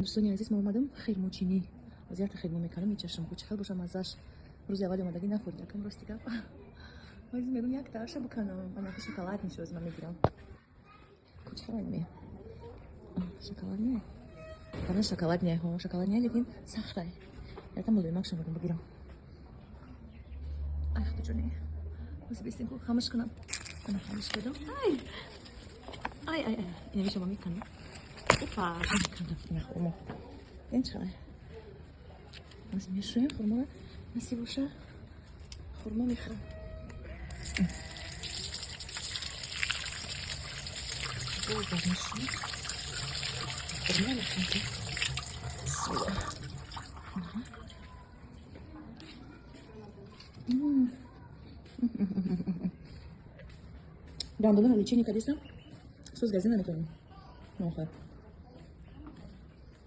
Дӯстони азиз, ма омадам хирмочинӣ. Аз якта хирмо мекардам, мечашам, ку чӣ хел боша маззаш. Рӯзи аввали омадагӣ нахӯрд, якам, рости гап. Маз мегум, як тараша биканам. Анаки шоколадный шоз ма мегирам. Ку чӣ хел ме? Шоколадный. Ана шоколадный, ҳо, шоколадный, лекин сахтай. Якта мулоимакша мегум бигирам. Ай, худоҷони. Ҳозир бистем, ку хамаш кунам. Ана хамаш кардам. Ай! Ай, ай, ай. Инамиша ма меканам. Опа, кардам. Ина хурмо. Ин чӣ хеле? Аз мешӯем хурморо, насиб боша. Хурмо мехӯрам. Мешӯем. Хурмо мехӯрам. Бисмилла. Дандонро лечение кардистам. Соз газӣ наметавонем. Нохар.